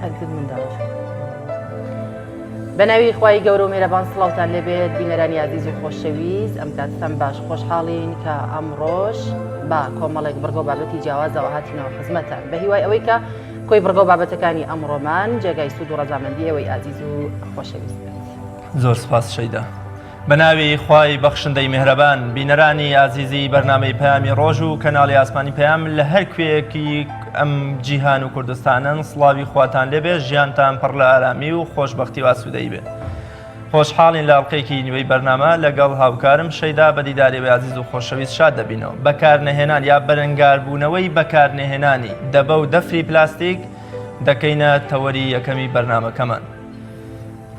ئەگرت من داواش بەناوی خوای گەورە و مێرەبان سڵاوتان لێبێت بینەرانی ئازیز و خۆشەویست ئەم کاتتان باش خۆشحاڵین کە ئەمڕۆش بە کۆمەڵێک بڕگە و بابەتی جیاوازەوە هاتینەوە خزمەتان بە هیوای ئەوەی کە کۆی بڕگە و بابەتەکانی ئەمڕۆمان جێگای سوود و ڕەزامەندی ئێوەی ئازیز و خۆشەویست بێت. زۆر سپاس شەیدا. بە ناوی خوای بەخشندەی میهرەبان بینەرانی ئازیزی بەرنامەی پەیامی ڕۆژ و کەناڵی ئاسمانی پەیام لە هەر کوێیەکی ئەم جیهان و کوردستانن سڵاوی خواتان لێبێ ژیانتان پڕ لە ئارامی و خۆشبەختی و ئاسوودەیی بێ خۆشحاڵین لە ئەڵقەیەکی نوێی بەرنامە لەگەڵ هاوکارم شەیدا بە دیداری ئێوەی ئازیز و خۆشەویست شاد دەبینەوە بەکارنەهێنان یا بەرەنگاربوونەوەی بەکارنەهێنانی دەبە و دەفری پلاستیک دەکەینە تەوەری یەکەمی بەرنامەکەمان.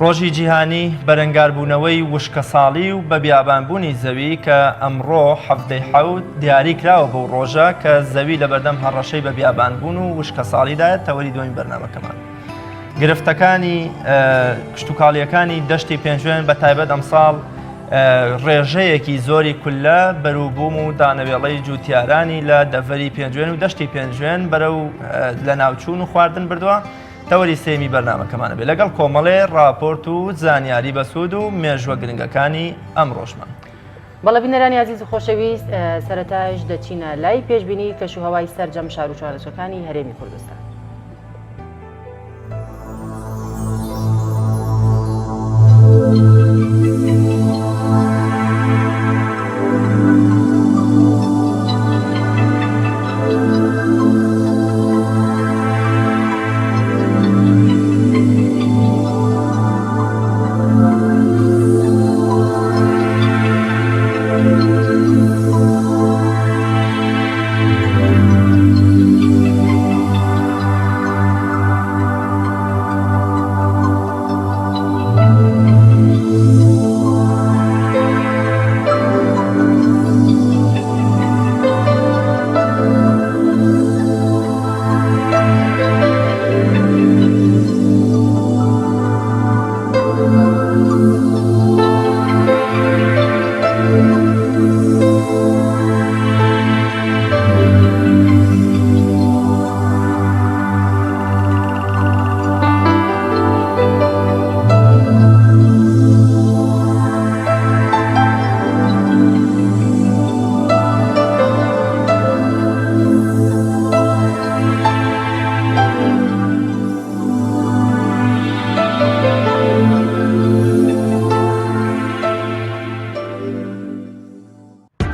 ڕۆژی جیهانی بەرەنگاربوونەوەی وشکەساڵی و بەبیابانبوونی زەوی کە ئەمڕۆ حەڤدەی حەوت دیاری کراوە بەو ڕۆژە کە زەوی لەبەردەم هەڕەشەی بەبیابانبوون و وشکەساڵیدایە تەوەری دووەمی بەرنامەکەمان. گرفتەکانی کشتوکاڵیەکانی دەشتی پێنجوێن بە تایبەت ئەمساڵ ڕێژەیەکی زۆری کولە بەروبووم و دانەوێڵەی جوتیارانی لە دەڤەری پێنجوێن و دەشتی پێنجوێن بەرەو لە ناوچوون و خواردن بردووە. تەوەری سێیەمی بەرنامەکەمانە بێت لەگەڵ کۆمەڵێ ڕاپۆرت و زانیاری بەسوود و مێژووە گرنگەکانی ئەمڕۆشمان. بەڵێ بینەرانی ئازیز و خۆشەویست سەرەتایش دەچینە لای پێشبینی کەشوهەوای سەرجەم شار و شارۆچکەکانی هەرێمی کوردستان.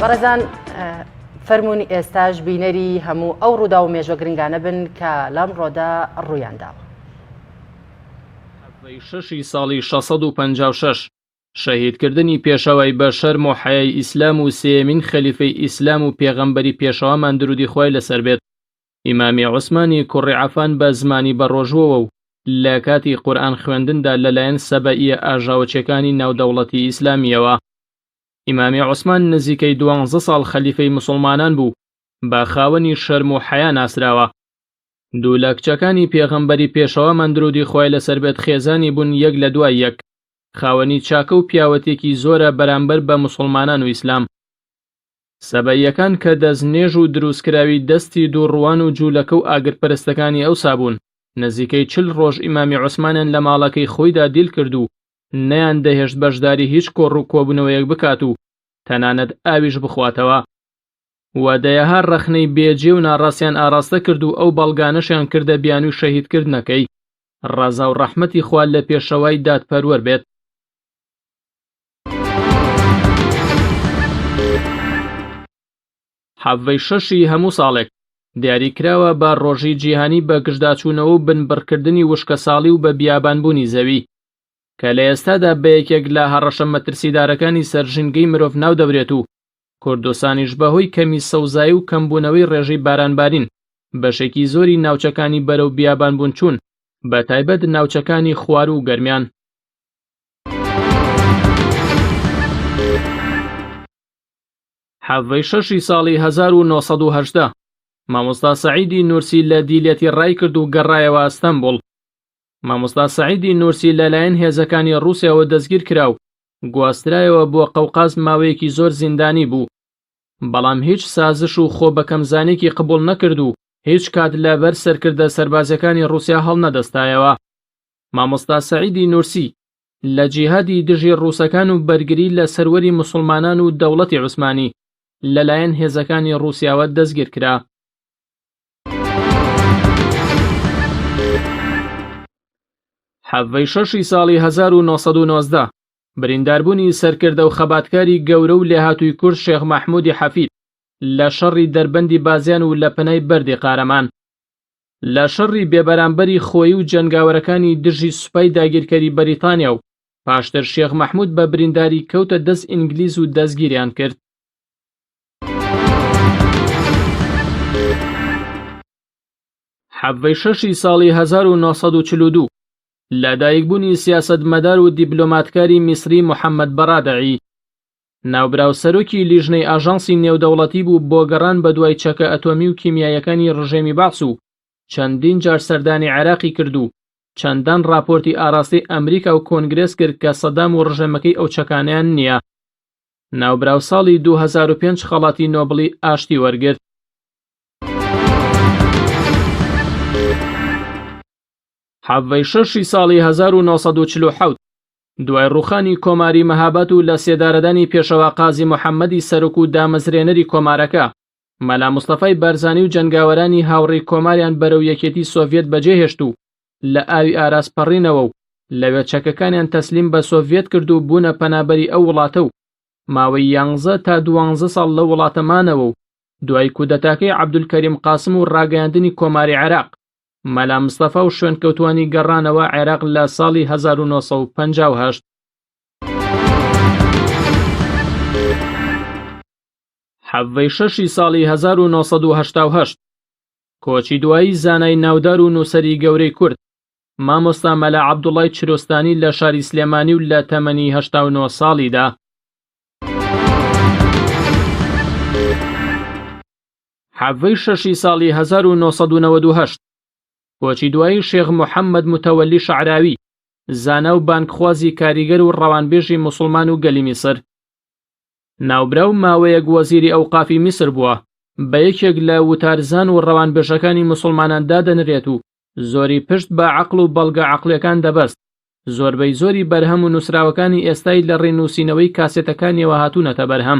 بەڕێزان فەرمونون ئێستاش بینەری هەموو ئەو ڕوودا و مێژوە گرنگانە بن کە لەم ڕۆدا ڕوویان داوە. شەشی ساڵی 656 شەهیدکردنی پێشەوای بەشەرم و حەیای ئیسلام و سێیەمین خەلیفەی ئیسلام و پێغەمبەری پێشەوامان درودی خوای لەسەر بێت ئیمامی عوسمانی کوڕی عەفان بە زمانی بەڕۆژووەوە و لە کاتی قورئان خوێندندا لەلایەن سەبەئیە ئاژاوەچیەکانی ناو دەوڵەتی ئیسلامیەوە. ئیمامی عوسمان نزیکەی دوانزە ساڵ خەلیفەی موسڵمانان بوو بە خاوەنی شەرم و حەیا ناسراوە. دوو لە کچەکانی پێغەمبەری پێشەوامان درودی خوای لەسەر بێت خێزانی بوون یەک لە دوای یەک. خاوەنی چاکە و پیاوەتیەکی زۆرە بەرامبەر بە موسڵمانان و ئیسلام. سەبەییەکان کە دەستنوێژ و دروستکراوی دەستی دووڕووان و جوولەکە و ئاگرپەرستەکانی ئەوسا بوون، نزیکەی 40 ڕۆژ ئیمامی عوسمانیان لە ماڵەکەی خۆیدا دیل کرد و نەیان دەهێشت بەشداری هیچ کۆڕ و کۆبوونەوەیەک بکات و تەنانەت ئاویش بخواتەوە. و دەیەها ڕەخنەی بێجێ و ناڕاستیان ئاڕاستە کرد و ئەو بەڵگانەشیان کردە بیانووی شەهیدکردنەکەی. ڕەزا و ڕەحمەتی خوا لە پێشەوای دادپەروەر بێت. حەڤەی شەشی هەموو ساڵێک دیاری کراوە بە ڕۆژی جیهانی بە گژداچوونەوە و بنبڕکردنی وشکەساڵی و بە بیابانبوونی زەوی کە لە ئێستادا بە یەکێک لە هەڕەشە مەترسیدارەکانی سەر ژینگەی مرۆڤ ناودەبرێت و کوردستانیش بەهۆی کەمی سەوزایی و کەمبوونەوەی ڕێژەی بارانبارین بەشێکی زۆری ناوچەکانی بەرەو بیابانبوون چوون، بەتایبەت ناوچەکانی خواروو و گەرمیان. حەڤەی شەشی ساڵی 1918 مامۆستا سەعیدی نوورسی لە دیلەتی ڕایکرد و گەڕایەوە ئەستەنبوڵ. مامۆستا سەعیدی نوورسی لەلایەن هێزەکانی ڕووسیاوە دەستگیر کرا و گواسترایەوە بۆ قەوقاز ماوەیەکی زۆر زیندانی بوو. بەڵام هیچ سازش و خۆ بەکەمزانێکی قبوڵ نەکرد و. هیچ کات لە بەر سەرکردە سەربازیەکانی ڕووسیا هەڵنەدەستایەوە. مامۆستا سەعیدی نورسی لە جیهادی دژی ڕووسەکان و بەرگری لە سەروەری موسڵمانان و دەوڵەتی عوسمانی لەلایەن هێزەکانی ڕووسیاوە دەستگیر کرا. حەڤەی شەشی ساڵی 1990 برینداربوونی سەرکردە و خەباتکاری گەورە و لێهاتووی کورد شێخ مەحموودی حەفید لە شەڕی دەربەندی بازیان و لە پەنای بەردی قارەمان لە شەڕی بێبەرامبەری خۆیی و جەنگاوەرەکانی دژی سوپای داگیرکەری بەریتانیا و پاشتر شێخ مەحمود بە برینداری کەوتە دەست ئینگلیز و دەستگیریان کرد. حەڤەی شەشی ساڵی 1942 لەدایکبوونی سیاسەتمەدار و دیپلۆماتکاری میسری محەممەد بەرادعی ناوبراو سەرۆکی لیژنەی ئاژانسی نێودەوڵەتی بوو بۆ گەڕان بەدوای چەکە ئەتۆمی و کیمیاییەکانی ڕژێمی بەعس و چەندین جار سەردانی عێراقی کرد و چەندان ڕاپۆرتی ئاراستەی ئەمریکا و کۆنگرێس کرد کە سەدام و ڕژێمەکەی ئەو چەکانەیان نییە. ناوبراو ساڵی 2005 خەڵاتی نۆبڵی ئاشتی وەرگرت. حەڤەی شەشی ساڵی 1947 دوای ڕووخانی کۆماری مەهاباد و لە سێدارەدانی پێشەوا قازی محەممەدی سەرۆک و دامەزرێنەری کۆمارەکە، مەلا مستەفای بارزانی و جەنگاوەرانی هاوڕێی کۆماریان بەرەو یەکێتی سۆڤیەت بەجێهێشت و لە ئاوی ئاراس پەڕینەوە و لەوێ چەکەکانیان تەسلیم بە سۆڤیەت کرد و بوونە پەنابەری ئەو وڵاتە و ماوەی یانزە تا دوانزە ساڵ لەو وڵاتە مانەوە و دوای کودەتاکەی عەبدولکەریم قاسم و ڕاگەیاندنی کۆماری عێراق مەلا مستەفا و شوێنکەوتوانی گەڕانەوە عێراق لە ساڵی 1958. حەڤەی شەشی ساڵی 1988 کۆچی دوایی زانای ناودار و نووسەری گەورەی کورد مامۆستا مەلا عەبدوڵای چرۆستانی لە شاری سلێمانی و لە تەمەنی 89 ساڵیدا. حەڤەی شەشی ساڵی 1998 کۆچی دوایی شێخ محەممەد متەوەلی شەعراوی زانا و بانگخوازی کاریگەر و ڕەوانبێژی موسڵمان و گەلی میسر. ناوبراو ماوەیەک وەزیری ئەوقافی میسر بووە، بە یەکێک لە وتارزان و ڕەوانبێژەکانی موسڵمانان دادەنرێت و زۆری پشت بە عەقڵ و بەڵگە عەقڵیەکان دەبەست، زۆربەی زۆری بەرهەم و نووسراوەکانی ئێستای لە ڕێی نووسینەوەی کاسێتەکانیەوە هاتوونەتە بەرهەم.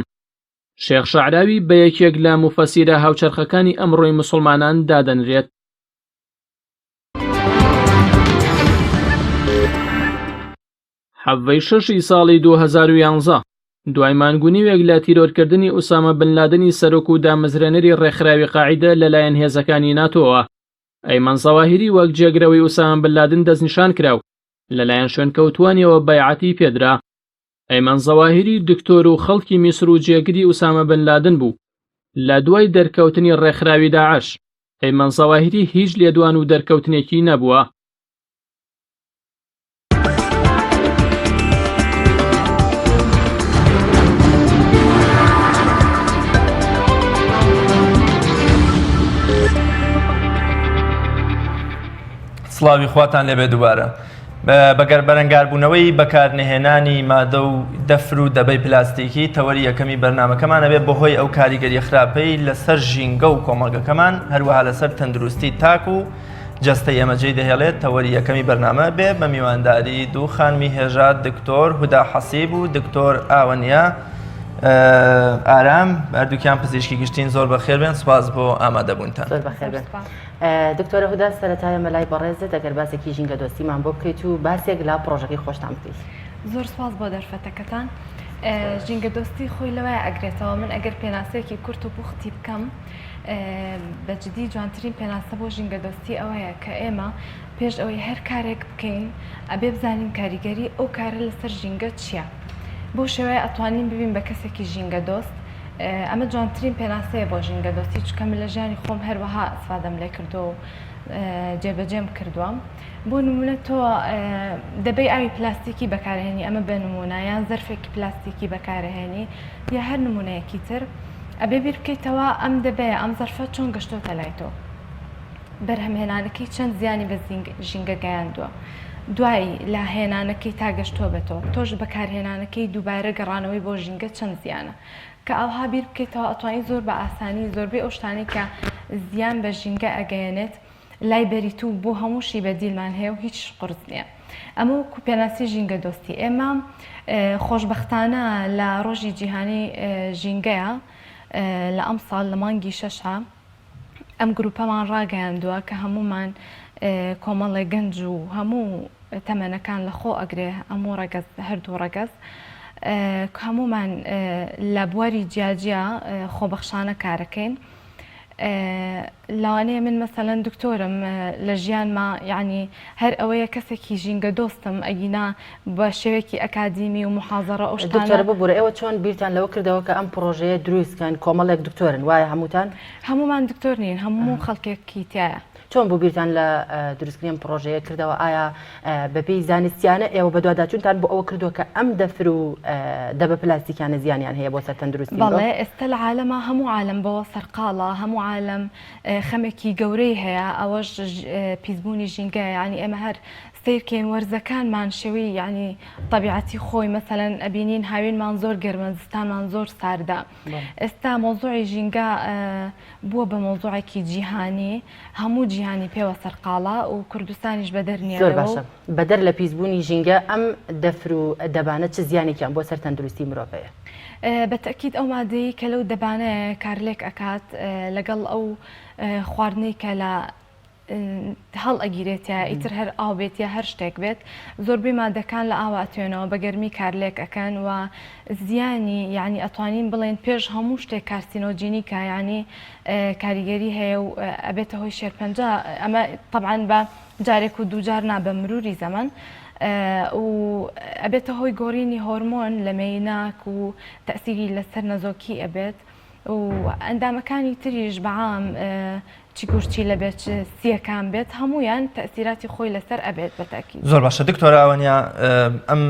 شێخ شەعراوی بە یەکێک لە موفەسیرە هاوچەرخەکانی ئەمڕۆی موسڵمانان دادەنرێت. حەڤەی شەشی ساڵی 2011 دوای مانگ و نیوێک لە تیرۆرکردنی ئوسامە بن لادنی سەرۆک و دامەزرێنەری ڕێکخراوی قاعیدە لەلایەن هێزەکانی ناتۆوە، ئەیمەن زەواهیری وەک جێگرەوەی ئوسامە بن لادن دەستنیشان کرا و لەلایەن شوێنکەوتووانیەوە بەیعەتی پێدرا. ئەیمەن زەواهیری دکتۆر و خەڵکی میسر و جێگری ئوسامە بن لادن بوو لە دوای دەرکەوتنی ڕێکخراوی داعش. ئەیمەن زەواهیری هیچ لێدوان و دەرکەوتنێکی نەبووە. سڵاوی خواتان لێبێ دووبارە. بەگەر بەرەنگاربوونەوەی بەکارنەهێنانی مادە و دەفر و دەبەی پلاستیکی تەوەری یەکەمی بەرنامەکەمان ئەبێ بەهۆی ئەو کاریگەریە خراپەی لەسەر ژینگە و کۆمەڵگەکەمان هەروەها لەسەر تەندروستی تاک و جەستەی ئێمە جێی دەهێڵێت تەوەری یەکەمی بەرنامە بێ بە میوانداری دوو خانمی هێژا دکتۆر هودا حەسیب و دکتۆر ئاوەنیا ئارام هەردووکیان پزیشکی گشتین زۆر بەخێربێن سوپاس بۆ ئامادەبوونتان. زۆر بەخێربێن. دکتۆرە هودا سەرەتا ئێمە لای بەڕێزت ئەگەر باسێکی ژینگە دۆستیمان بۆ بکەیت و باسێک لە پڕۆژەکەی خۆشتان بکەیت. زۆر سوپاس بۆ دەرفەتەکەتان. ژینگە دۆستی خۆی لەوەیە ئەگرێتەوە من ئەگەر پێناسەیەکی کورت و پوختی بکەم بە جدی جوانترین پێناسە بۆ ژینگە دۆستی ئەوەیە کە ئێمە پێش ئەوەی هەر کارێک بکەین ئەبێ بزانین کاریگەری ئەو کارە لەسەر ژینگە چییە بەو شێوەیە ئەتوانین ببین بە کەسێکی ژینگە دۆست ئەمە جوانترین پێناسەیە بۆ ژینگە دۆستی چونکە من لە ژیانی خۆم هەروەها ئیسفادەم لێ کردووە و جێبەجێم کردووە بۆ نمونە تۆ دەبەی ئاوی پلاستیکی بەکارهێنی ئەمە بە نمونە یان زەرفێکی پلاستیکی بەکارهێنی یا هەر نمونەیەکی تر ئەبێ بیر بکەیتەوە ئەم دەبەیە ئەم زەرفە چۆن گەشتۆتە لای تۆ بەرهەمهێنانەکەی چەند زیانی بە ژینگە گەیاندووە دوای لاهێنانەکەی تا گەشتووە بە تۆ تۆش بەکارهێنانەکەی دووبارە گەڕانەوەی بۆ ژینگە چەند زیانە کە ئاوها بیر بکەیتەوە ئەتوانی زۆر بە ئاسانی زۆربەی ئەو شتانەی کە زیان بە ژینگە ئەگەیەنێت لای بەریت و بۆ هەمووشی بەدیلمان هەیە و هیچ قورس نییە. ئەمە وەکو پێناسی ژینگە دۆستی. ئێمە خۆشبەختانە لە ڕۆژی جیهانی ژینگەیە لە ئەمساڵ لە مانگی شەشا ئەم گروپەمان ڕاگەیاندووە کە هەموومان کۆمەڵێک گەنج و هەموو تەمەنەکان لە خۆ ئەگرێ هەموو ڕەگەز هەردوو ڕەگەز هەموومان لە بواری جیاجیا خۆبەخشانە کارەکەین. لەوانەیە من مەسەلەن دکتۆرم لە ژیانما یعنی هەر ئەوەیە کەسێکی ژینگە دۆستم ئەگینا بە شێوەیەکی ئەکادیمی و محازەڕە ئەو شتانە دکتۆرە ببورە ئێوە چۆن بیرتان لەوە کردەوە کە ئەم پڕۆژەیە دروست کەن کۆمەڵێک دکتۆرن وایە هەمووتان؟ هەموومان دکتۆر نین هەموو خەڵکێکی تیایە. چۆن بوو بیرتان لە دروستکردنی ئەم پڕۆژەیە کردەوە ئایا بەپێی زانستیانە ئێوە بەدواداچوونتان بۆ ئەوە کردووە کە ئەم دەفر و دەبە پلاستیکیانە زیانیان هەیە بۆ سەر تەندروستی مرۆڤ؟ بەڵێ ئێستا لە عالەما هەموو عالەم بەوە سەرقاڵە هەموو عالەم خەمێکی گەورەی هەیە ئەوەش پیسبوونی ژینگەیە یانی ئێمە هەر سەیرکەین وەرزەکانمان شێوەی یانی تەبیعەتی خۆی مەسەلەن ئەبینین هاوینمان زۆر گەرمە زستانمان زۆر ساردە ئێستا مەوزوعی ژینگە بووە بە مەوزوعێکی جیهانی هەموو جیهانی پێوە سەرقاڵە و کوردستانیش بەدەر نییە زۆر باشە بەدەر لە پیسبوونی ژینگە ئەم دەفر و دەبانە چ زیانێکیان بۆ سەر تەندروستی مرۆڤ هەیە؟ بە تەئکید ئەو مادەیەی کە لەو دەبانەیە کارلێک ئەکات لەگەڵ ئەو خواردنەی کە لە هەڵ ئەگیرێت تیا ئیتر هەر ئاو بێت یا هەر شتێک بێت زۆربەی مادەکان لە ئاوا ئەتوێنەوە بە گەرمی کارلێک ئەکەن و زیانی یعنی ئەتوانین بڵێن پێش هەموو شتێک carcinogenic ە یعنی کاریگەری هەیە و ئەبێتە هۆی شێرپەنجە ئەمە طبعا بە جارێک و دووجار نا بە مروری زەمەن و ئەبێتە هۆی گۆڕینی هۆرمۆن لە مێیناک و تەسیری لەسەر نەزۆکی ئەبێت و ئەندامەکانی تریش بەعام چ گورچیلە بێت چ سیەکان بێت هەموویان تەئسیراتی خۆی لەسەر ئەبێت بە تەئکید. زۆر باشە دکتۆرە ئەوەنیا ئەم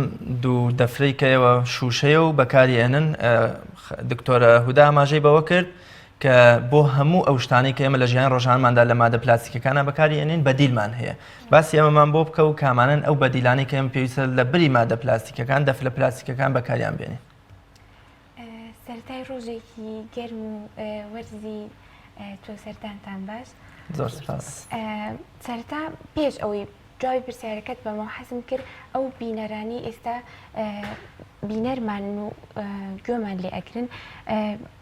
دوو دەفرەی کە ئێوە شوشەیە و بەکاری ئێنن دکتۆرە هودا ئاماژەی بەوە کرد کە بۆ هەموو ئەو شتانەی کە ئێمە لە ژیان ڕۆژانماندا لە مادە پلاستیکەکانە بەکاری ئێنین بەدیلمان هەیە باسی ئەمەمان بۆ بکە و کامانن ئەو بەدیلانەی کە ئێمە پێویستە لە بری مادە پلاستیکەکان دەفرە پلاستیکەکان بەکاریان بێنین. سەرەتای ڕۆژێکی گەرم و وەرزی تۆ سەردانتان باش. زۆر سپاس. سەرەتا پێش ئەوەی جوابی پرسیارەکەت بەمەوە حەزم کرد ئەو بینەرانی ئێستا بینەرمان و گوێمان لێ ئەگرن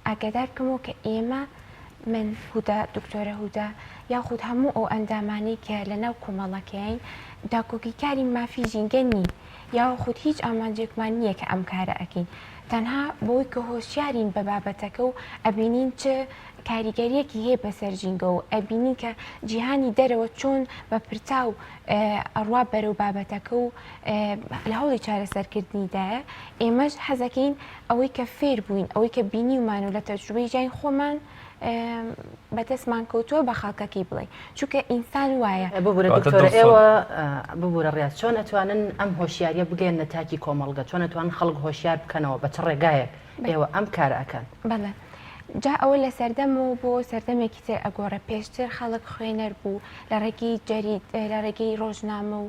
ئاگادار بکەمەوە کە ئێمە من هودا دکتۆرە هودا یاخود هەموو ئەو ئەندامانەی کە لە ناو کۆمەڵەکەین داکۆکیکاری مافی ژینگە نین یاخود هیچ ئامانجێکمان نییە کە ئەم کارە ئەکەین تەنها بەوەی کە هۆشیارین بە بابەتەکە و ئەبینین چ کاریگەریەکی هەیە بەسەر ژینگە و ئەبینین کە جیهانی دەرەوە چۆن بە پرتاو ئەڕوا بەرەو بابەتەکە و لە هەوڵی چارەسەرکردنیدایە ئێمەش حەزەکەین ئەوەی کە فێر بووین ئەوەی کە بینیومان و لە تەجروبەی ژیانی خۆمان بەدەستمان کەوتووە بە خەڵکەکەی بڵێین چونکە ئینسان وایە. ببورە دکتۆرە ئێوە ببورە ڕیاز چۆن ئەتوانن ئەم هۆشیاریە بگەیەننە تاکی کۆمەڵگە چۆن ئەتوانن خەڵک هۆشیار بکەنەوە بە چ ڕێگایەک ئێوە ئەم کارە ئەکەن؟ بەڵێ جا ئەوە لە سەردەمەوە بۆ سەردەمێکی تر ئەگۆڕێ پێشتر خەڵک خوێنەر بوو لە ڕێگەی جەرید لە ڕێگەی ڕۆژنامە و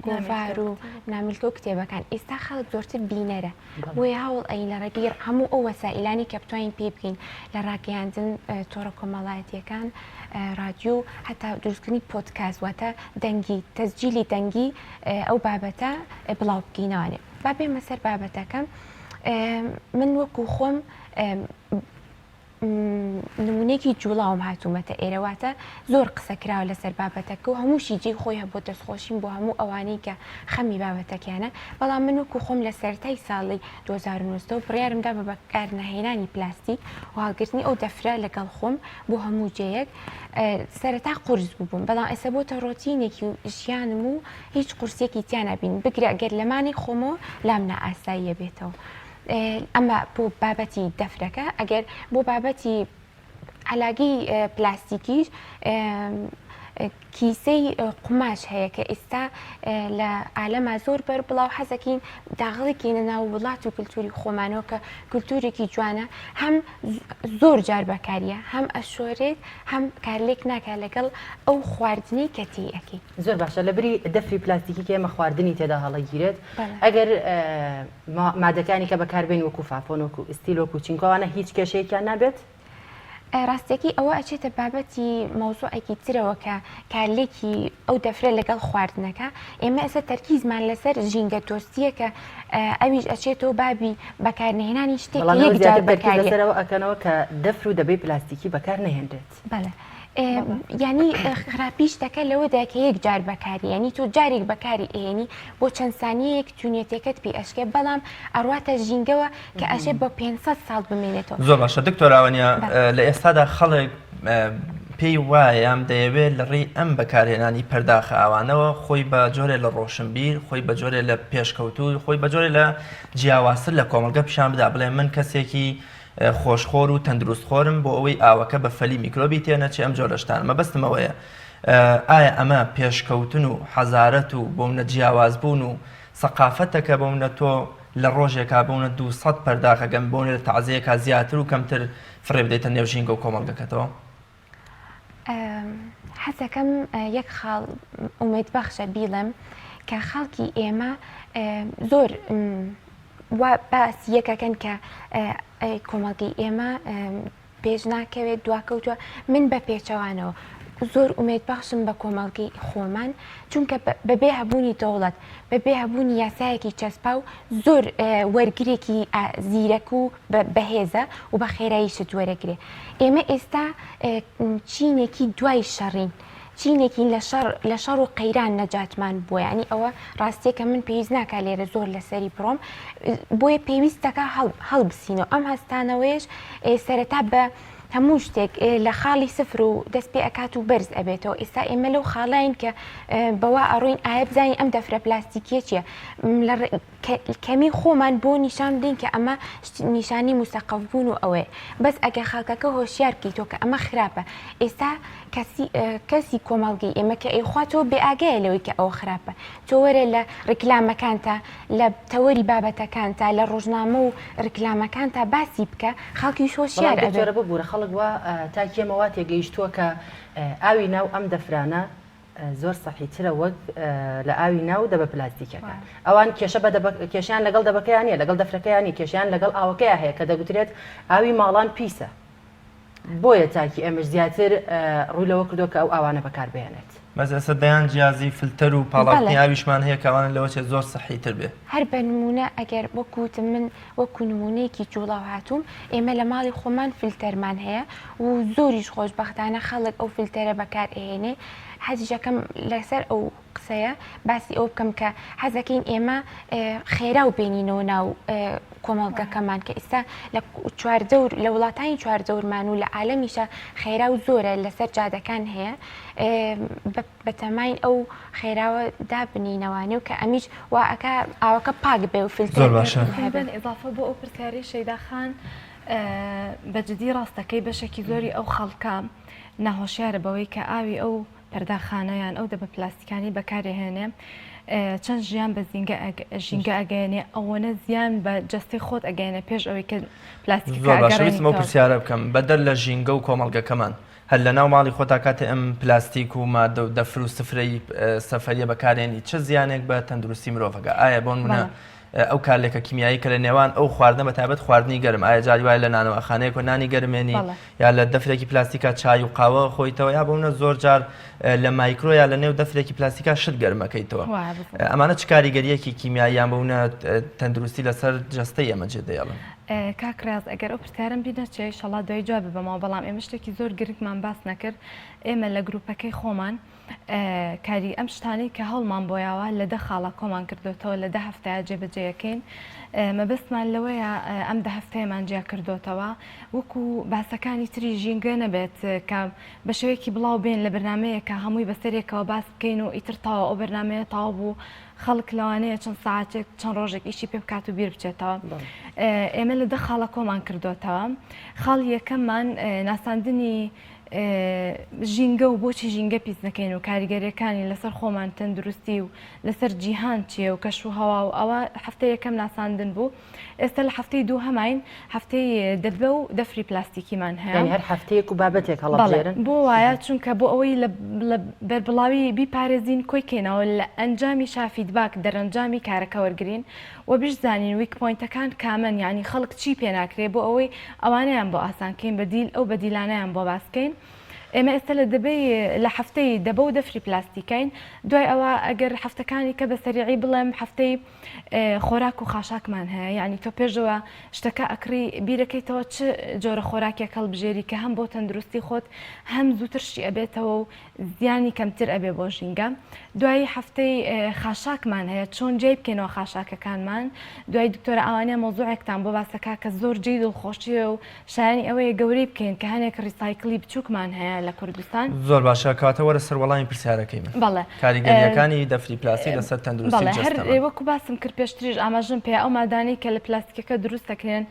گۆڤار و نامیلکە و کتێبەکان ئێستا خەڵک زۆرتر بینەرە بۆیە هەوڵ ئەین لە ڕێگەی هەموو ئەو وەسائیلانی کە بتوانین پێی بگەین لە ڕاگەیاندن تۆڕە کۆمەڵایەتیەکان رادیۆ و هەتا دروستکردنی پۆدکاست واتە دەنگی تەسجیلی دەنگی ئەو بابەتە بڵاو بکەینەوانێ با بێمە سەر بابەتەکەم من وەکو خۆم نمونەیەکی جوڵاوم هاتوومەتە ئێرە واتە زۆر قسە کراوە لەسەر بابەتەکە و هەمووشی جێی خۆی هەبوو دەستخۆشیم بۆ هەموو ئەوانەی کە خەمی بابەتەکەیانە بەڵام من وەکو خۆم لە سەرەتای ساڵی 2019 بڕیارم دا بە بەکارنەهێنانی پلاستیک و هەڵگرتنی ئەو دەفرە لەگەڵ خۆم بۆ هەموو جێیەک سەرەتا قورس بووم بەڵام ئێستا بۆتە ڕۆتینێکی ژیانم و هیچ قورسیەکی تیا نابین بگرە گەر لەمانی خۆمەوە لام نائاساییە بێتەوە. ئەمە بۆ بابەتی دەفرەکە ئەگەر بۆ بابەتی عەلاگەی پلاستیکیش کیسەی قوماش هەیە کە ئێستا لە عالەما زۆر بەر بڵاو حەزەکەین داغڵێکینە ناو وڵات و کللتوری خۆمانەوە کە کللتورێکی جوانە هەم زۆر جار بەکاریە هەم ئەشۆرێت هەم کارلێک ناکە لەگەڵ ئەو خواردنەی کە تی ئەەکەی زۆر باشە لە بری دەفری پلاستیکی کە ئێمە خواردنی تێدا هەڵەگیرێت ئەگەر مادەکانی کە بەکاربێن وەکو فافۆن وەکو ئیستیل وەکو چینکۆ ئەوانە هیچ کێشەیەکیان نابێت؟ ڕاستیەکەی ئەوە ئەچێتە بابەتی مەوزوعێکی ترەوە کە کارلێکی ئەو دەفرە لەگەڵ خواردنەکە، ئێمە ئێستا تەرکیزمان لەسەر ژینگە دۆستیە کە ئەویش ئەچێتەوە بابی بەکارنەهێنانی شتێک بەڵام کە ئەوە یەک جار زیاتر تەرکیز بەکاری لەسەرەوە ئەکەنەوە کە دەفر و دەبەی پلاستیکی بەکار نەهێنرێت. بەڵێ یانی خراپی شتەکە لەوەدایە کە یەک جار بەکاری یانی تۆ جارێک بەکاری ئەهێنی بۆ چەند سانیەیەک تونێتەکەت پێ ئەشکێ بەڵام ئەڕواتە ژینگەوە کە ئەشێ بۆ 500 ساڵ بمێنێتەوە. زۆر باشە دکتۆر ئاوەنیا لە ئێستادا خەڵک پێی وایە یان دەیەوێت لە ڕێی ئەم بەکارهێنانی پەرداخە ئاوانەوە خۆی بە جۆرێ لە ڕۆشنبیر خۆی بە جۆرێ لە پێشکەوتوو خۆی بە جۆرێ لە جیاوازتر لە کۆمەڵگە پیشان بدا بڵێ من کەسێکی خۆشخۆر و تەندروست خۆرم بۆ ئەوەی ئاوەکە بە فەلی میکرۆبی تێنەچێ ئەم جۆرە شتانە مەبەستم ئەوەیە ئایا ئەمە پێشکەوتن و حەزارەت و بۆمنە جیاواز بوون و سەقافەتە کە بۆمنە تۆ لە ڕۆژێکا بۆنە 200 پەرداخەکەم بۆنە لە تەعزیەکە زیاتر و کەمتر فڕێ بدەیتە نێو ژینگە و کۆمەڵگەکەتەوە؟ حەزەکەم یەک خاڵ ئومێدبەخشە بیڵێم کە خەڵکی ئێمە زۆر وا باسی یەکەکەن کە کۆمەڵگەی ئێمە پێش ناکەوێت دواکەوتووە من بە پێچەوانەوە زۆر ئومێد بەخشم بە کۆمەڵگەی خۆمان چونکە بەبێ هەبوونی دەوڵەت بەبێ هەبوونی یاسایەکی چەسپاو زۆر وەرگرێکی زیرەک و بەهێزە و بە خێرایی شت وەرەگرێ ئێمە ئێستا چینێکی دوای شەڕین چینێکین لە شەڕ لە شەڕ و قەیران نەجاتمان بووە یانی ئەوە ڕاستیەکە من پێویست ناکا لێرە زۆر لەسەری بڕۆم بۆیە پێویست دەکا هەڵبسینەوە ئەم هەستانەوەیش سەرەتا بە هەموو شتێک لە خاڵی سفر و دەست پێ ئەکات و بەرز ئەبێتەوە ئێستا ئێمە لەو خاڵین کە بەوا ئەڕۆین ئایا بزانین ئەم دەفرە پلاستیکیە چییە لە کەمی خۆمان بۆ نیشان بدەین کە ئەمە نیشانی موسەقەف بوون و ئەوەیە بەس ئەگەر خەڵکەکە هۆشیار بکەیتەوە کە ئەمە خراپە ئێستا کەسی کەسی کۆمەڵگەی ئێمە کە ئەیخوا تۆ بێئاگایە لەوەی کە ئەوە خراپە تۆ وەرە لە ڕیکلامەکانتا لە تەوەری بابەتەکانتا لە ڕۆژنامە و ڕیکلامەکانتا باسی بکە خەڵکیش هۆشیار بەڵام ئەبێ. دکتۆرە ببورە خەڵک وا تاکی ئێمە وا تێگەیشتووە کە ئاوی ناو ئەم دەفرانە زۆر سەحیترە وەک لە ئاوی ناو دەبە پلاستیکەکە ئەوان کێشە بە کێشیان لەگەڵ دەبەکەیان نیە لەگەڵ دەفرەکەیان نیە کێشیان لەگەڵ ئاوەکەیا هەیە کە دەگوترێت ئاوی ماڵان پیسە بۆیە تاکی ئێمەش زیاتر ڕووی لەوە کردووە کە ئەو ئاوانە بەکاربهێنێت. بەس ئێستا دەیان جیازی فلتەر و پاڵاوتنی ئاویشمان هەیە کە ئەوانە لەوە چێت زۆر سەحیتر بێ. هەر بە نموونە ئەگەر وەکو وتم من وەکو نموونەیەکی جوڵاو هاتووم ئێمە لە ماڵی خۆمان فلتەرمان هەیە و زۆریش خۆشبەختانە خەڵک ئەو فلتەرە بەکار ئەهێنێ حەزیش ئەکەم لەسەر ئەو قسەیە باسی ئەوە بکەم کە حەزەکەین ئێمە خێراو بێنینەوە ناو کۆمەڵگەکەمان کە ئێستا لە چواردەور لە وڵاتانی چواردەورمان و لە عالەمیشە خێراو زۆرە لەسەر جادەکان هەیە بەتەماین ئەو خێراوە دابنینەوانێ و کە ئەمیش وا ئەکا ئاوەکە پاک بێ و فلتەر زۆر باشە. هەبێ. ئیزافە بۆ ئەو پرسیارەی شەیدا خان بە جدی ڕاستەکەی بەشێکی زۆری ئەو خەڵکە ناهۆشیارە بەوەی کە ئاوی ئەو پەرداخانە یان ئەو دەبە پلاستیکانی بەکارێهێنێ چەند ژیان بە زینگە ژینگە ئەگەیەنێ ئەوەنە زیان بە جەستەی خۆت ئەگەیەنێ پێش ئەوەی کە پلاستیکەکە زۆر باشە ویستم ئەو ئەگەڕێنیتەوە. پرسیارە بکەم بەدەر لە ژینگە و کۆمەڵگەکەمان هەر لە ناو ماڵی خۆتا کاتێ ئەم پلاستیک و مادە و دەفر و سفرەی سەفەریە بەکارێنی چ زیانێک بە تەندروستی مرۆڤ ئەگا ئایا بۆ نمونە بەڵێ. ئەو کارلێکە کیمیایی کە لە نێوان ئەو خواردنە بە تایبەت خواردنی گەرم ئایا جاری وایە لە نانەواخانەیەک و نانی گەرمێنی بەڵێ. یا لە دەفرێکی پلاستیکا چای و قاوە خۆیتەوە یا بۆ منە زۆر جار لە مایکرۆ یا لە نێو دەفرێکی پلاستیکا شت گەرمەکەیتەوە وایە بزڵ. ئەمانە چ کاریگەریەکی کیمیاییان بۆ منە تەندروستی لەسەر جەستەی ئێمە جێ دەیەڵن؟ کاک ڕیاز ئەگەر ئەو پرسیارەم بیر نەچێ ئیشەڵا دوای جواب ببەمەوە بەڵام ئێمە شتێکی زۆر گرنگمان باس نەکرد ئێمە لە گروپەکەی خۆمان کاری ئەم شتانەی کە هەوڵمان بۆ یاوە لە دە خاڵە کۆمان کردوێتەوە لە دە هەفتەیە جێبەجێیەکەین مەبەستمان لەوەیە ئەم دە هەفتەیەمان جیا کردوێتەوە وەکو باسەکانی تری ژینگە نەبێت کە بە شێوەیەکی بڵاو بێن لە بەرنمەیەکە هەمووی بەسەرێکەوە باس بکەین و ئیتر تاوە ئەو بەرنمەیە تاو بوو خەڵک لەوانەیە چەند ساعتێک چەند ڕۆژێک ئیشی پێ بکات و بیر بچێتەوە ئێمە لە دە خاڵە کۆمان کردوێتەوە خاڵ یەکەممان ناساندنی. ژینگە و بۆچی ژینگە پیس نەکەین و کاریگەریەکانی لەسەر خۆمان تەندروستی و لەسەر جیهان چیە و کەش و هەوا و ئەوە هەفتەی یەکەم ناساندن بوو ئێستا لە هەفتەی دووهەماین هەفتەی دەبە و دەفری پلاستیکیمان هەیە یانی هەر هەفتەیەک و بابەتێک هەڵەبژێرن بۆ وایە چونکە بۆ ئەوەی لە بەربڵاوی بیپارێزین کۆی کەینەوە لە ئەنجامی شا feedback دەرەنجامی کارەکە وەرگین و بشزانین weak point ەکان کامەن یانی خەڵک چی پێ ناکرێ بۆ ئەوەی ئەوانەیان بۆ ئاسان کەین بەدیل ئەو بەدیلانەیان بۆ باس کەین ئێمە ئێستا لە دەبەی لە هەفتەی دەبە و دەفری پلاستیکین دوای ئەوە ئەگەر هەفتەکانی کە بە سەریعی بڵێم هەفتەی خۆراک و خاشاکمان هەیە یعنی تۆ پێشەوە شتەکە ئەکڕی بیرەکەیتەوە چ جۆرە خۆراکێک هەڵبژێری کە هەم بۆ تەندروستی خۆت هەم زووتر شی ئەبێتەوە و زیانی کەمتر ئەبێ بۆ ژینگە. دوایی هەفتەی خاشاکمان هەیە چۆن جیای بکەینەوە خاشاکەکانمان دوای دکتۆرە ئاوانە مەوزوعێکتان بۆ باسەکە کە زۆر جێی دڵخۆشیە و شایانی ئەوەیە گەورەی بکەین کە هەنێک recycle ی بچووکمان هەیە لە کوردستان. زۆر باشە کەواتە وەرە سەر وەڵامی پرسیارەکەی من. بەڵێ. کاریگەرییەکانی دەفری پلاستیک لەسەر تەندروستی بەڵێ هەر جەستەمان. وەکو باسم کرد پێشتریش ئاماژەم پێ ئەو مادانەی کە لە پلاستیکەکە دروست دەکرێن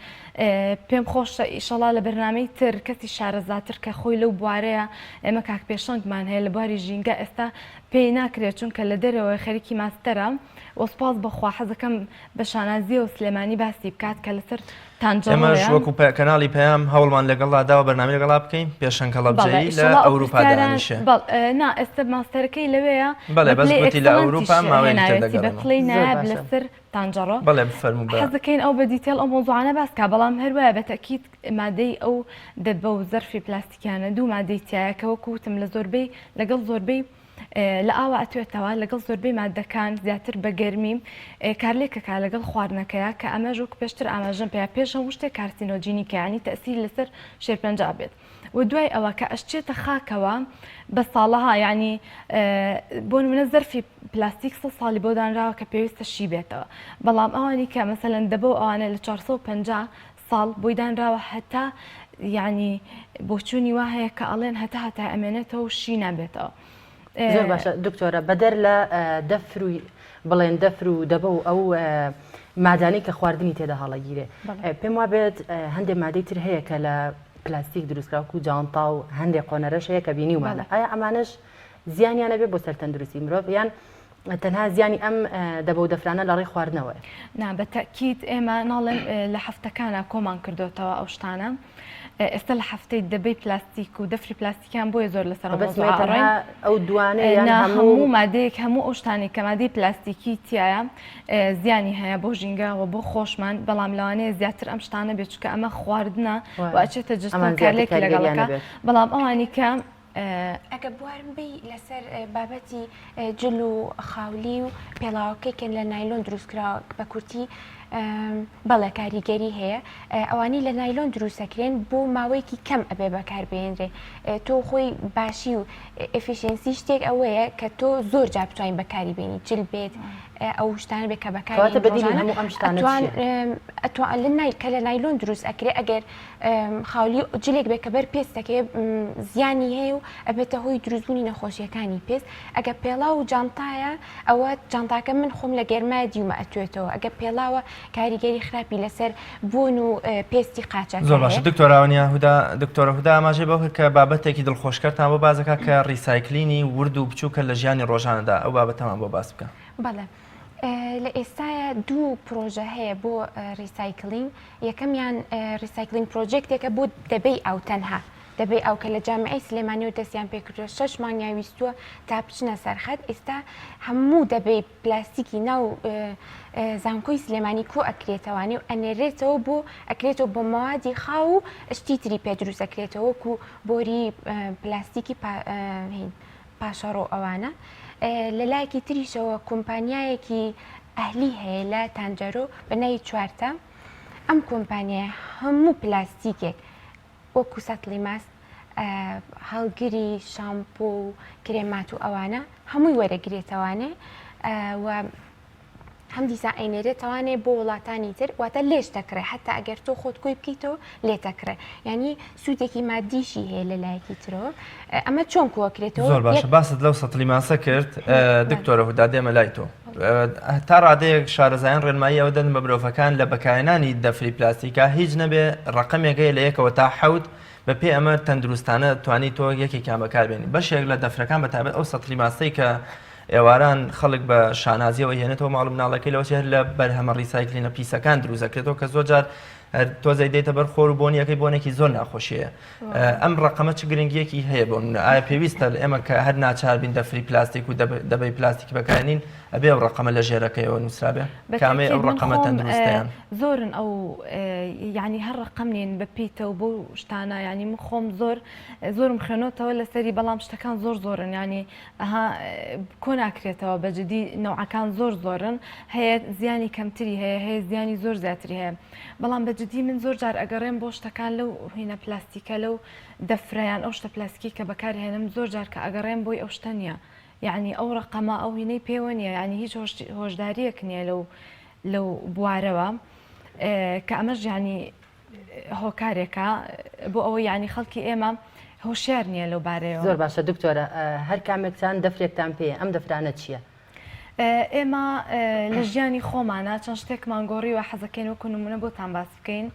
پێم خۆشە ئیشەڵا لە بەرنامەی تر کەسی شارەزاتر کە خۆی لەو بوارەیە ئێمە کاک پێشەنگمان هەیە لە بواری ژینگە ئێستا پێی ناکرێت چونکە لە دەرەوە خەریکی ماستەرە و سوپاس بەخوا حەزەکەم بە شانازیەوە سلێمانی باسی بکات کە لەسەر ئێمەش تانجەڕۆیە. وەکو کەناڵی پەیام هەوڵمان لەگەڵدا داوە بەرنامەی لەگەڵا بکەین پێشەنگ بەڵێ هەڵەبجەیی لە ئیشەڵا ئەو ئەوروپا پرسیاران دانیشێ. بەڵ نا ئێستا ماستەرەکەی لەوێیە بەڵێ بە بەس پلەی گوتی لە ئەوروپا excellent یش ماوەیەکی تر هێناوێتی بە دەگەڕێمەوە. پلەی زۆر نایاب باشە. لەسەر تانجەڕۆ. بەڵێ بفەرموو بە. حەزەکەین ئەو بە detail ئەو مەوزوعانە باس کا بەڵام هەر وایە بە تەئکید مادەی ئەو دەبە و زەرفی پلاستیکیانە دوو مادەی تیایە کە وەکو وتم لە زۆربەی لەگەڵ زۆربەی لە ئاوا ئەتوێتەوە لەگەڵ زۆربەی مادەکان زیاتر بە گەرمی کارلێکەکە لەگەڵ خواردنەکەیە کە ئەمەش وەکو پێشتر ئاماژەم پێیا پێش هەموو شتێک carcinogenic ە یانی تەئسیر لەسەر شێرپەنجە ئەبێت. و دوای ئەوە کە ئەشچێتە خاکەوە بە ساڵەها یعنی بۆ نمونە زەرفی پلاستیک سە ساڵی بۆ دانراوە کە پێویستە شی بێتەوە بەڵام ئەوانی کە مەسەلەن دەبە و ئەوانە لە 450 ساڵ بۆی دانراوە هەتا یعنی بۆچوونی وا هەیە کە ئەڵێن هەتا هەتا ئەمێنێتەوە و شی نابێتەوە. زۆر باشە دکتۆرە بەدەر لە دەفر و بڵێن دەفر و دەبە و ئەو مادانەی کە خواردنی تێدا هەڵەگیرێ پێم وابێت هەندێک مادەی تر هەیە کە لە پلاستیک دروستکراوکو جانتا و هەندێک قۆنەرەش هەیە کە بینیومانە ئایا ئەمانەش زیانیانە بێ بۆ سەر تەندروستی مرۆڤ یان تەنها زیانی ئەم دەبە و دەفرانە لە ڕێی خواردنەوەیە؟ نا بە تەئکید ئێمە ناڵێم لە هەفتەکانا کۆمان کردۆتەوە ئەو شتانە ئێستا لە هەفتەی دەبەی پلاستیک و دەفری پلاستیکیان بۆیە زۆر لەسەر ئەو مەبەست مەوزوعە ئەڕۆین تەنها ئەو دوانە یان نا هەموو هەموو مادەیەک هەموو ئەو شتانەی کە مادەی پلاستیکی تیایە زیانی هەیە بۆ ژینگە و بۆ خۆشمان بەڵام لەوانەیە زیاتر ئەم شتانە بێت چونکە ئەمە خواردنە و وایە ئەچێتە جەستە ئەمان و زیاتر کارلێکی کاریگەریان لەگەڵەکە ئەبێت. بەڵام ئەوانی کە ئەگە بوارم بی لەسەر بابەتی جل و خاولی و پێڵاوەکەی کە لە نایلۆن دروست کراوە بە کورتی بەڵێ کاریگەری هەیە ئەوانەی لە نایلۆن دروستەکرێن بۆ ماوەیەکی کەم ئەبێ بەکاربێنرێ تۆ خۆی باشی و efficiency شتێک ئەوەیە کە تۆ زۆر جار بتوانین بەکاری بێنی جل بێت ئەو شتانە بێت کە بەکاری هەموو ئەم شتانە ئەتوان لە نای کە لە نایلۆن دروست ئەکرێ ئەگەر خاولی جلێک بێت کە بەر پێستەکەی زیانی هەیە و ئەبێتە هۆی دروستبوونی نەخۆشیەکانی پێست ئەگە پێڵاو و جانتایە ئەوە جانتاکە من خۆم لە گەرما دیومە ئەتوێتەوە ئەگە پێڵاوە کاریگەری خراپی لەسەر بۆن و پێستی قاچەکە زۆر باشە دکتۆر ئاونیا هودا دکتۆرە هودا ئاماژەی بەوە کرد کە بابەتێکی دڵخۆشکەرتان بۆ باس دەکات کە recycling ی ورد و بچووکە لە ژیانی ڕۆژانەدا ئەو بابەتەمان بۆ باس بکە. بەڵێ لە ئێستایا دوو پرۆژە هەیە بۆ recycling یەکەمیان recycling project ێکە بۆ دەبەی ئاو تەنها دەبەی ئاو کە لە جامیعەی سلێمانیەوە دەستیان پێکردووە شەش مانگیان ویستووە تا بچنە سەرخەت ئێستا هەموو دەبەی پلاستیکی ناو زانکۆی سلێمانی کۆ ئەکرێتەوانێ و ئەنێرێتەوە بۆ ئەکرێتەوە بۆ مەوادی خاو و شتی تری پێ دروست ئەکرێتەوە وەکو بۆری پلاستیکی هین پاشەڕۆ ئەوانە لە لایەکی تریشەوە کۆمپانیایەکی ئەهلی هەیە لە تانجەرۆ بە ناوی چوارتە ئەم کۆمپانیایە هەموو پلاستیکێک وەکو سەتڵی ماست هەڵگری شامپۆ و کرێمات و ئەوانە هەمووی وەرەگرێتەوانێ و هەم دیسان ئەینێرێتەوانێ بۆ وڵاتانی تر واتە لێش دەکڕێ حتا ئەگەر تۆ خۆت کۆی بکەیتەوە لێتەکڕێ یعنی سوودێکی مادیشی هەیە لە لایەکی ترەوە ئەمە چۆن کۆکرێتەوە زۆر باشە باست لەو سەتڵی ماسە کرد دکتۆرە هودا دێمە لای تۆ تا ڕادەیەک شارەزایان ڕێنمایی ئەوە دەدەن بە مرۆڤەکان لە بەکارهێنانی دەفری پلاستیکا هیچ نەبێ ڕەقەمێک هەیە لە یەکەوە تا حەوت. بە پێی ئەمە تەندروستانە توانی تۆ یەکێکیان بەکاربێنی بەشێک لە دەفرەکان بە تایبەت ئەو سەتڵی ماستەی کە ئێواران خەڵک بە شانازیەوە هێنێتەوە ماڵ و مناڵەکەی لەوە هەر لە بەرهەمە recycling ە پیسەکان دروست دەکرێتەوە کە زۆر جار هەر تۆزێک دێتە بەر خۆر و بۆنیەکەی بۆنێکی زۆر ناخۆشیە ئەم ڕقەمە چ گرنگیەکی هەیە بۆ منە ئایا پێویستە لە ئێمە کە هەر ناچار بین دەفری پلاستیک و دەبەی پلاستیکی بەکارێنین ئەبێ ئەو ڕقەمە لە ژێرەکەیەوە نووسرابێ کامەی ئەو ڕقەمە تەندروستیان زۆرن ئەو یعنی هەر ڕقم نین بە پیتە و بۆ شتانە یعنی من خۆم زۆر زۆرم خوێنۆتەوە لەسەری بەڵام شتەکان زۆر زۆرن ینی ئەها کۆ ناکرێتەوە بە جدی نەوعەکان زۆر زۆرن هەیە زیانی کەمتری هەیە هەیە زیانی زۆر زیاتری هەیە بەڵام بە جدی من زۆر جار ئەگەڕێم بۆ شتەکان لەو هینە پلاستیکە لەو دەفرەیان ئەو شتە پلاستیکی کە بەکارهێنم زۆر جار کە ئەگەڕێم بۆی ئەو شتە نییە یعنی ئەو ڕقەمە ئەو هینەی پێوە نییە یعنی هیچ هۆشداریەک نییە لەو لەو بوارەوە کە ئەمەش یعنی هۆکارێکە بۆ ئەوەی یانی خەڵکی ئێمە هۆشیار نییە لەو بارەیەوە. زۆر باشە دکتۆرە هەر کامێکتان دەفرێکتان پێیە ئەم دەفرانە چییە؟ ئێمە لە ژیانی خۆمانە چەند شتێکمان گۆڕیوە حەزەکەین وەکو نمونە بۆتان باس بکەین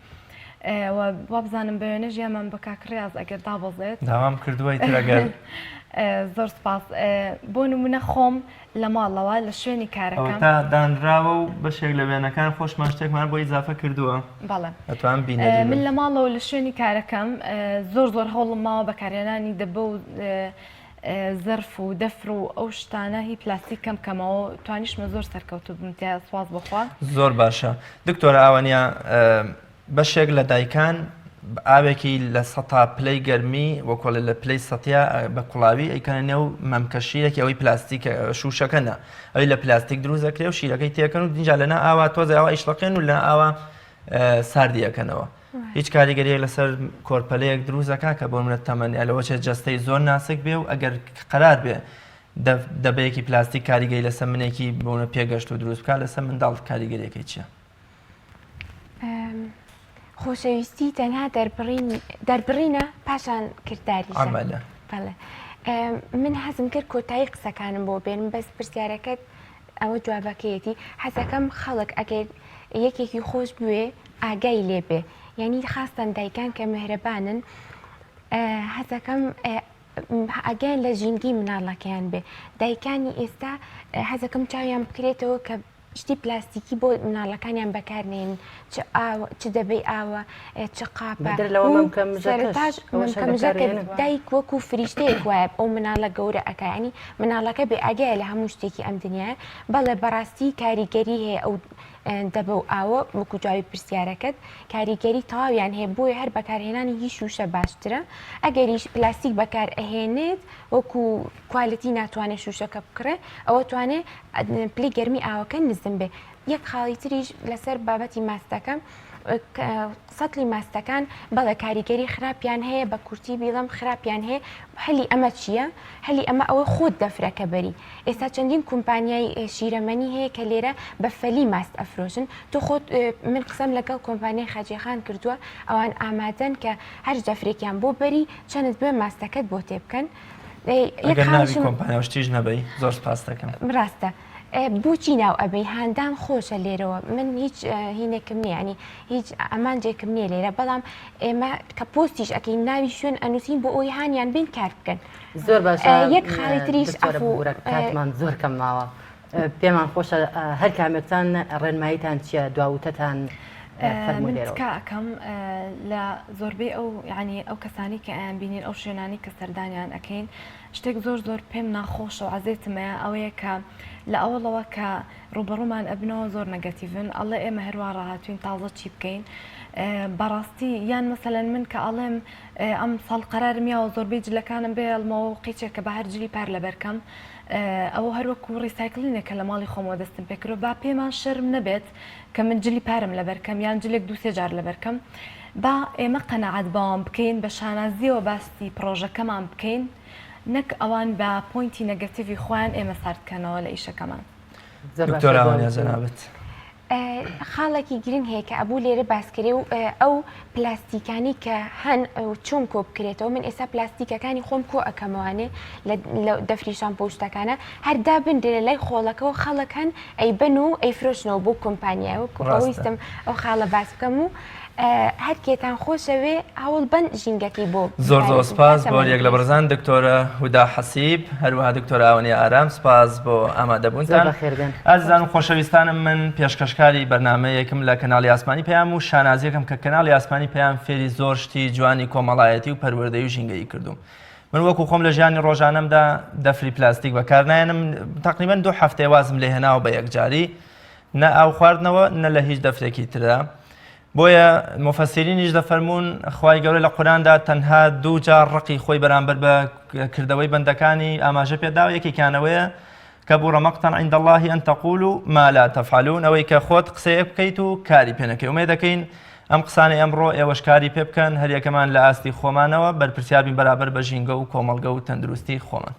وابزانم بە وێنە ژیانمان بە کاک ڕیاز ئەگەر دابەزێت داوام کردووە ئیتر ئەگەر زۆر سپاس بۆ نمونە خۆم لە ماڵەوە لە شوێنی کارەکەم. ئەوەتا دانراوە و بەشێک لە وێنەکان خۆشمان شتێکمان بۆ ئیزافە کردووە. بەڵێ. ئەتوان بینەری من لە ماڵەوە لە شوێنی کارەکەم زۆر زۆر هەوڵم ماوە بەکارهێنانی دەبە و زەرف و دەفر و ئەو شتانە هی پلاستیک کەم کەمەوە توانیشمە زۆر سەرکەوتوو بم تیا سواز بخوا. زۆر باشە دکتۆرە ئاوانیا بەشێک لە دایکان ئاوێکی لە سەتا پلەی گەرمی وەکۆڵێ لە پلەی سەتیا بە کوڵاوی ئەیکەنە نێو مەمکە شیرێکی ئەوەی پلاستیک شوشەکە نا ئەوی لە پلاستیک دروست دەکرێ و شیرەکەی تێکەن و دینجا لەنا ئاوا تۆزێ ئاوا ئیشڵەقێن و لە ئاوا ساردی ئەکەنەوە هیچ کاریگەریەک لەسەر کۆرپەلەیەک دروست دەکا کە بۆ منە تەمەن یا لەوە چێت جەستەی زۆر ناسک بێ و ئەگەر قەرار بێ دەبەیەکی پلاستیک کاریگەری لەسەر منێکی بۆنە پێگەشت و دروست بکات لەسەر منداڵ کاریگەریەکەی چییە؟ خۆشەویستی تەنها دەربڕین دەربڕینە پاشان کرداریشە عەمەلە. بەڵێ من حەزم کرد کۆتایی قسەکانم بۆ بێنم بەس پرسیارەکەت ئەوە جوابەکەیەتی حەزەکەم خەڵک ئەگەر یەکێکی خۆش بوێ ئاگای لێبێ یعنی خاستەن دایکان کە مهرەبانن حەزەکەم ئاگایان لە ژینگەی مناڵەکەیان بێ دایکانی ئێستا حەزەکەم چاویان بکرێتەوە کە شتی پلاستیکی بۆ مناڵەکانیان بەکار نێنن چ ئاو چ دەبەی ئاوە چ قاپە بەدەر لەوە و مەمکە مژەکەش سەرەتاش ئەوەش هەر مەمکە مژەکە بەکارێنن. دایک وەکو فریشتەیەک وایە ئەو مناڵە گەورە ئەکا یانی مناڵەکە بێ ئاگایە لە هەموو شتێکی ئەم دنیایە بەڵێ بەڕاستی کاریگەری هەیە ئەو دەبە و ئاوە وەکو جوابی پرسیارەکەت کاریگەری تەواویان هەیە بۆیە هەر بەکارهێنانی هی شوشە باشترە ئەگەریش پلاستیک بەکار ئەهێنێت وەکو quality ناتوانێت شوشەکە بکڕێ ئەوە توانێ پلەی گەرمی ئاوەکە نزم بێ یەک خاڵی تریش لەسەر بابەتی ماستەکە سەتلی ماستەکان بەڵێ کاریگەری خراپیان هەیە بە کورتی بیڵم خراپیان هەیە هەلی ئەمە چییە؟ هەلی ئەمە ئەوە خۆت دەفرەکە بەری ئێستا چەندین کۆمپانیای شیرەمەنی هەیە کە لێرە بە فەلی ماست ئەفرۆشن تۆ خۆت من قسەم لەگەڵ کۆمپانیای خاجێخان کردووە ئەوان ئامادەن کە هەر دەفرێکیان بۆ بەری چەنت بێ ماستەکەت بۆ تێ بکەن ئەگەر ناوی کۆمپانیا و شتیش نەبەی زۆر سپاس دەکەم. ڕاستە بۆچی ناو ئەبەی هاندان خۆشە لێرەوە من هیچ هینێکم نییە ینی هیچ ئامانجێکم نییە لێرە بەڵام ئێمە کە پۆستیش ئەەکەین ناوی شوێن ئەنووسین بۆ ئەوی هانیان بین کار بکەن زۆر باشە یەک خاڵی تریش دکتۆرە ببورە کاتمان زۆر کەم ماوە پێمان خۆشە هەر کامێکتان ڕێنماییتان چییە دواوتەتان من تکا ئەکەم لە زۆربەی ئەو یعنی ئەو کەسانی کە ئەیان بینین ئەو شوێنانی کە سەردانیان ئەەکەین شتێک زۆر زۆر پێم ناخۆشە و عەزێتمەیە ئەوەیە کە لە ئەوڵەوە کە ڕوبەڕومان ئەبنەوە زۆر negative ن ئەڵێ ئێمە هەروە ڕاهاتوین تازە چی بکەین بەڕاستی یان مەسەلەن من کە ئەڵێم ئەم ساڵ قەرارم یاوە زۆربەی جلەکانم بێڵمەوە و قیچێکە بە هەر جلی پار لەبەرکەم ئەوە هەر وەکو recycling ێکە لە ماڵی خۆمەوە دەستم پێکردوە با پێمان شەرم نەبێت کە من جلی پارم لەبەر کەم یان جلێک دوو سێ جار لەبەر کەم با ئێمە قەناعەت بەوان بکەین بە شانازیەوە باسی پڕۆژەکەمان بکەین نەک ئەوان بە point ی negative ی خۆیان ئێمە سارد کەنەوە لە ئیشەکەمان. زۆر باشە دکتۆر ئاوانیا جواب. جەنابت. خاڵێکی گرنگ هەیە کە ئەبوو لێرە باسکرێ و ئەو پلاستیکانی کە هەن چۆن کۆ بکرێتەوە من ئێستا پلاستیکەکانی خۆم کۆ ئەکەمەوانێ لە دەفری شامپۆ و شتەکانە هەر دابنرێ لە لای خۆڵەکەەوە خەڵک هەن ئەیبەن و ئەیفرۆشنەوە بۆ کۆمپانیای وەکو ڕاستە. ئەویستم ئەو خاڵە باس بکەم و. هەرکێتان خۆشەوێ هەوڵ بەن ژینگەکەی بۆ زۆر زۆر سپاس بۆ یەک لە بەڕێزان دکتۆرە هودا حەسیب هەروەها دکتۆر ئاوەنی ئارام سپاس بۆ ئامادەبوونتان ئازیزان و خۆشەویستانم من پێشکەشکاری بەرنامەیەکم لە کەناڵی ئاسمانی پەیام و شانازیەکەم کە کەناڵی ئاسمانی پەیام فێری زۆر شتی جوانی کۆمەڵایەتی و پەروەردەی و ژینگەیی کردوم من وەکو خۆم لە ژیانی ڕۆژانەمدا دەفری پلاستیک بەکارنایەنم تقریبا دوو هەفتەیە وازم لێ هێناوە بە یەکجاری نە ئاو خواردنەوە نە لە هیچ دەفرێکی ترە بۆیە موفەسیرینیش دەفەرموون خوای گەورە لە قورئاندا تەنها دوو جار ڕقی خۆی بەرامبەر بە کردەوەی بەندەکانی ئاماژە پێداوە یەکێکیان ئەوەیە کبر مقتا عند الله ان تقولوا ما لا تفعلون ئەوەی کە خۆت قسەیەک بکەیت و کاری پێ نەکەی ئومێد دەکەین ئەم قسانەی ئەمڕۆ ئێوەش کاری پێ بکەن هەریەکەمان لە ئاستی خۆمانەوە بەرپرسیار بین بەرابەر بە ژینگە و کۆمەڵگە و تەندروستی خۆمان.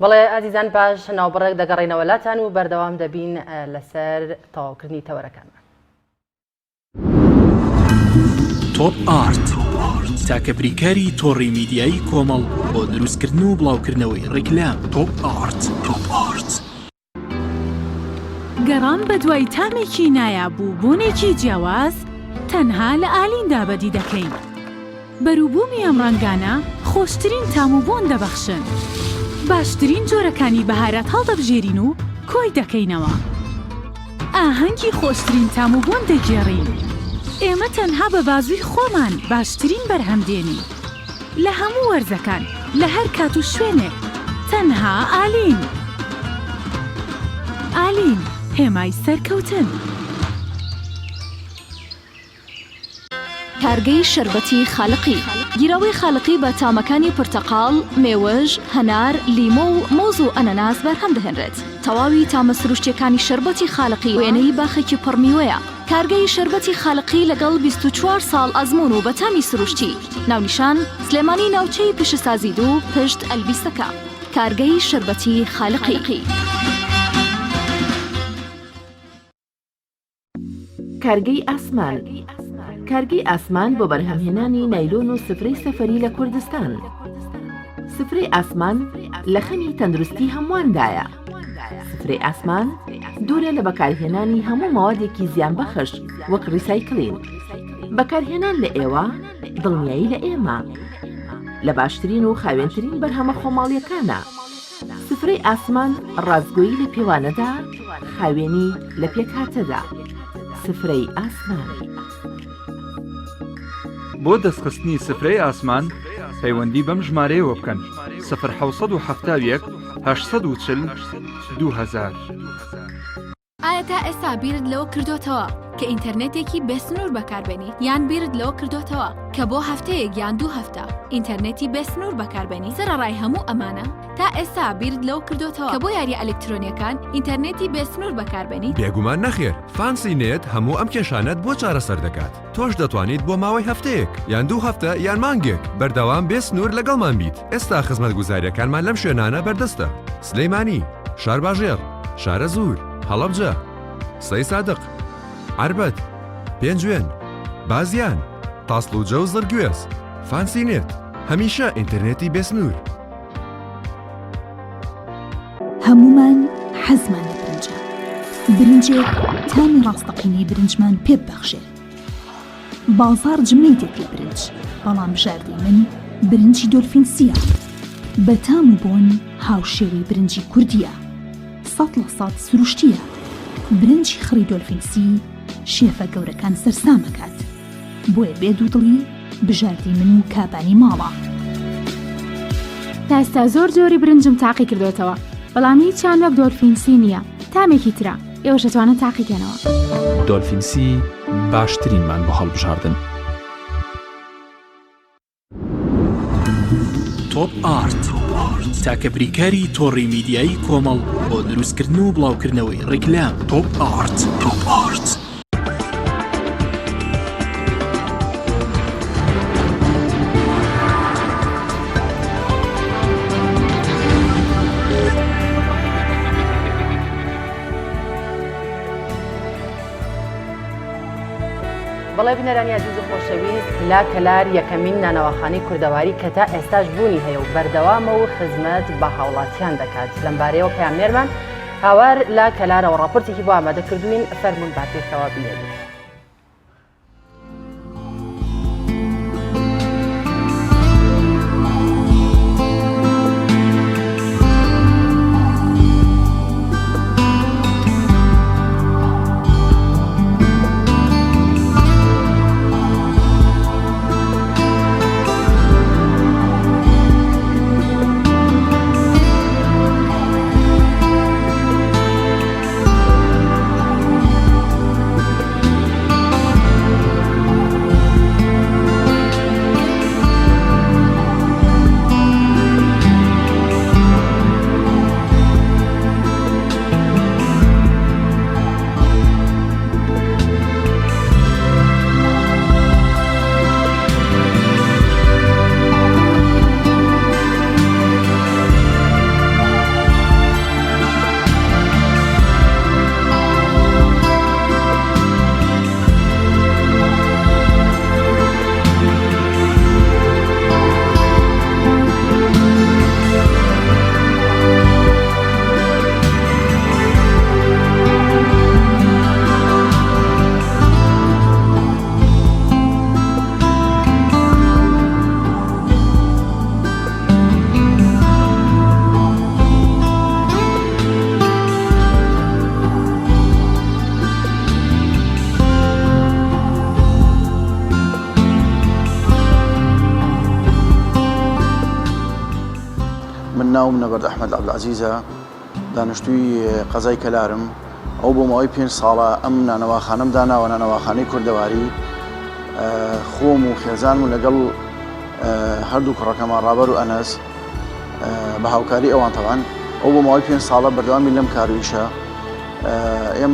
بەڵێ ئازیزان پاش ناوبڕێک دەگەڕێینەوە لاتان و بەردەوام دەبین لەسەر تەواوکردنی تەوەرەکانمان. تۆپ ئارت تاکە بریکاری تۆڕی میدیایی کۆمەڵ بۆ دروستکردن و بڵاوکردنەوەی ڕیکلام تۆپ ئارت تۆپ ئارت. گەڕان بەدوای تامێکی نایاب و بۆنێکی جیاواز تەنها لە ئالیندا بەدی دەکەین. بەروبوومی ئەم ڕەنگانە خۆشترین تام و بۆن دەبەخشن. باشترین جۆرەکانی بەهارات هەڵدەبژێرین و کۆی دەکەینەوە. ئاهەنگی خۆشترین تام و بۆن دەگێڕین. ئێمە تەنها بە بازووی خۆمان باشترین بەرهەم دێنین. لە هەموو وەرزەکان، لە هەر کات و شوێنێک، تەنها ئالین. ئالین، هێمای سەرکەوتن. کارگەی شەربەتی خالقی. گیراوەی خالقی بە تامەکانی پرتەقاڵ، مێوژ، هەنار، لیمۆ و مۆز و ئەنەناس بەرهەم دەهێنرێت. تەواوی تامە سروشتیەکانی شەربەتی خالقی وێنەی باخێکی پڕ میوەیە. کارگەی شەربەتی خالقی لەگەڵ 24 ساڵ ئەزموون و بە تامی سروشتی. ناونیشان، سلێمانی ناوچەی پیشەسازی دوو پشت ئەلبیسەکە. کارگەی شەربەتی خالقی. کارگەی ئاسمان کارگەی ئاسمان بۆ بەرهەمهێنانی نایلۆن و سفرەی سەفەری لە کوردستان. سفرەی ئاسمان لە خەمی تەندروستی هەموواندایە. سفرەی ئاسمان دوورە لە بەکارهێنانی هەموو مەوادێکی زیانبەخش وەک ڕیسایکلین. بەکارهێنان لە ئێوە دڵنیایی لە ئێمە. لە باشترین و خاوێنترین بەرهەمە خۆماڵیەکانە. سفرەی ئاسمان ڕاستگۆیی لە پێوانەدا، خاوێنی لە پێکهاتەدا. سفرەی ئاسمان. بۆ دەستخستنی سفرەی ئاسمان پەیوەندی بەم ژمارەیەوە بکەن، سفر 771 840 2000. ئایا تا ئێستا بیرت لەوە کردۆتەوە کە ئینتەرنێتێکی بێسنوور بەکاربێنیت؟ یان بیرت لەوە کردۆتەوە کە بۆ هەفتەیەک یان دوو هەفتە ئینتەرنێتی بێسنوور بەکاربێنیت؟ سەرەڕای هەموو ئەمانە، تا ئێستا بیرت لەوە کردۆتەوە کە بۆ یارییە ئەلکترۆنییەکان ئینتەرنێتی بێسنوور بەکاربێنیت؟ بێگومان نەخێر، فانسی نێت هەموو ئەم کێشانەت بۆ چارەسەر دەکات. تۆش دەتوانیت بۆ ماوەی هەفتەیەک، یان دوو هەفتە، یان مانگێک، بەردەوام بێ سنوور لەگەڵمان بیت. ئێستا خزمەتگوزارییەکانمان لەم شوێنانە بەردەستە، سلێمانی، شارباژێڕ، شارەزوور، هەڵەبجە، سەیسادق، عەربەت، پێنجوێن، بازیان، تاسڵوجە و زڕگوێز. فانسی نێت، هەمیشە ئینتەرنێتی بێ سنوور. هەموومان حەزمان لە برنجە، برنجێک تامی ڕاستەقینەی برنجمان پێ ببەخشێت. بازاڕ جمەی دێت لە برنج، بەڵام بژاردەی من برنجی دۆلفین سییە. بە تام و بۆن هاوشێوەی برنجی کوردییە. 100% سروشتییە. برنجی خڕی دۆلفین سی شێفە گەورەکان سەرسام ئەکات. بۆیە بێ دوودڵی بژاردەی من و کابانی ماڵە. تا ئێستا زۆر جۆری برنجم تاقی کردۆتەوە بەڵام هیچیان وەک دۆلفین سی نییە تامێکی ترە ئێوەش ئەتوانن تاقی کەنەوە. دۆلفین سی باشترینمان بۆ هەڵبژاردن. تۆپ ئارت تاکە بریکاری تۆڕی میدیایی کۆمەڵ بۆ دروستکردن و بڵاوکردنەوەی ڕیکلام تۆپ ئارت تۆپ ئارت. بەڵێ بینەرانی ئازیز و خۆشەویست لە کەلار یەکەمین نانەواخانەی کوردەواری کە تا ئێستاش بوونی هەیە و بەردەوامە و خزمەت بە هاوڵاتیان دەکات لەمبارەیەوە پەیامنێرمان هاوار لە کەلارەوە ڕاپۆرتێکی بۆ ئامادە کردووین فەرموون با پێکەوە بینێرین. ناوم نەبەرد ئەحمەد عەبدولعەزیزە، دانیشتووی قەزای کەلارم. ئەو بۆ ماوەی پێنج ساڵە ئەم نانەواخانەم داناوە، نانەواخانەی کوردەواری. خۆم و خێزانم و لەگەڵ هەردوو کوڕەکەمان ڕابەر و ئەنەس بە هاوکاری ئەوان تەبعەن. ئەو بۆ ماوەی پێنج ساڵە بەردەوامی لەم کار و ئیشە. ئێمە.